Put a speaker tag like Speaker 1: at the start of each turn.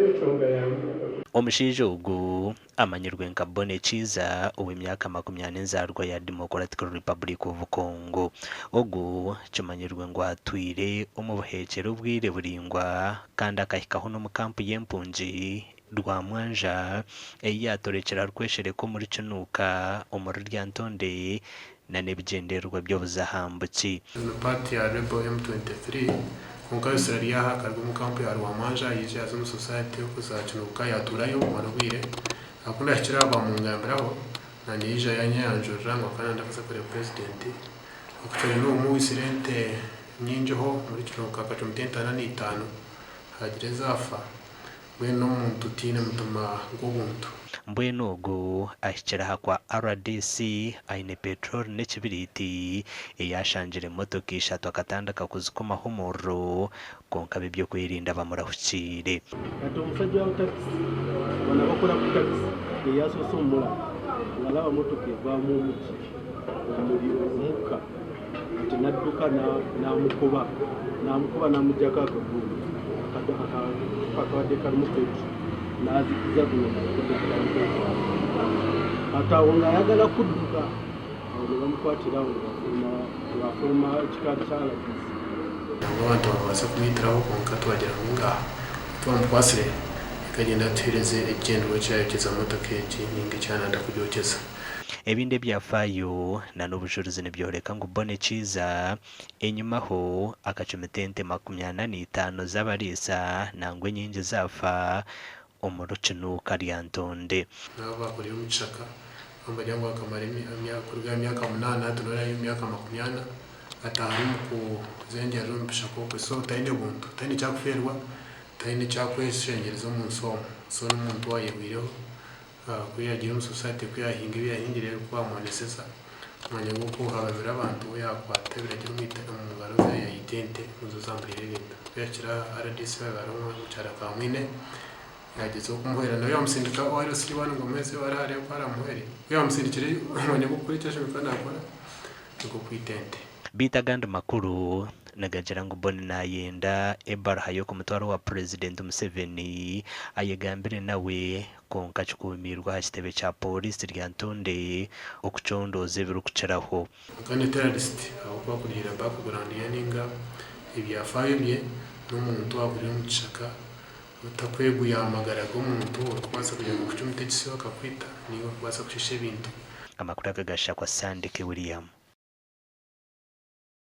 Speaker 1: enshonga yangye.
Speaker 2: Omushaija ogu amanyirwe nka Bonny Kiiza ow'emyaka makumyana enzaarwa ya Democratic Republic of Congo. Ogu kimanyirwe ngu atwire omu buheekyera obwire buraingwa kandi akahikaho n'omu kampu y'empungi Rwamwanja ei yaatorekire arikweshereka omuri Kinuuka omuri Lyantonde n'ebigyendererwa by'obuzahambuki.
Speaker 3: Ni part ya Rebel M23 kwonka Yosera ari aha akaruga omu kampu ya Rwamwanja yaija yaaza omu society y'okuza Kinuuka yaatuurayo kumara obwire. Ku ndahikire aha baamungambiraho naanye yaija yanyeyanjurira ngu akaba nayenda kuza kureeba purezidenti. Actually n'omwe owaitsire ente nyingiho omuri Kinuuka akacumita ente ana n'eitaano haagira ezaafa. Mbwenu n'omuntu otaine mutima gw'obuntu.
Speaker 2: Mbwenu ogu ahikire aha kwa rdc aine petrol n'ekibiriiti ei ashangire emotoka ishatu akatandika kuzikumaho omuriro kwonka ab'ebyokwerinda bamurahukiire.
Speaker 1: Kati omusajja wa takisi bano abakora ku takisi eyasoose omulaba ngalaba motoka evaamu omuki omuriro omukka kati nadduka namukuba namukuba namujjako akagundi akacupa akabadde karimu petro nazikiza zona emotoka etandika okwaka kati awo nga ayagala kudduka awo nebamukwatira awo nibafuluma ekikaari kya rdc.
Speaker 3: Nangwa abantu babaasa kumwitiraho kwonka twagira ngu ngaaha tibamukwatsire reka agyende atuheereze ekigyendererwa eki yaayokyeza motoka egi nainga eki yaananda kugyokyeza.
Speaker 2: Ebindi ebyafaayo n'obujurizi nibyoreka ngu Bonny Kiiza enyimaho akacumita ente makumyana n'eitaano z'abariisa nangwa enyingi zaafa omuri Kinuuka Lyantonde.
Speaker 3: N'abo abaakuriire omu kishaka bamanya ngu akamara kuruga aha myaka munaana hati noona ari omu myaka makumyana ataaha ari omu kuzengyerera omu bishaka okwe so taine buntu taine eki arikufeerwa taine eki arikweshengyereza omu nsi omu so n'omuntu owaayehwireho Ku yaagiire omu society ku yaahinga ebi yaahingire ku baamuhoneseza, omwanya gw'okuhababira abantu we yaakwata ebiragiro omu ngaro ze yaita ente nizo zaamuhaire ebintu. Ku yaahikire aha rdc haabaire hariho omukyara Kamwine yaagyezaho kumuhwera nawe yaamusindika owa LC one ngu amuheeze areebe ku araamuhwere. Ku yaamusindikireyo omwanya gw'okukora eki ashemereire kuba naakora nikwo kwita ente.
Speaker 2: Beitu agandi makuru nigagira ngu Boni nayenda ebaruha y'okumutwara owa Purezidenti Museveni ayegambire nawe kwonka kikuumiirwe aha kitebe kya Pooriisi Lyantonde okucondooza ebirikukiraho.
Speaker 3: Kwonka ni terrorist ahabw'okuba kurugiirira background ye ninga ebyafaayo bye n'omuntu owaakurira omu kishaka otakweguya aha magara g'omuntu orikubaasa kugira ngu akucumite ekisyo akakwita ninga orikubaasa kushiisha ebintu.
Speaker 2: Amakuru aga gashakwa Sandeke William.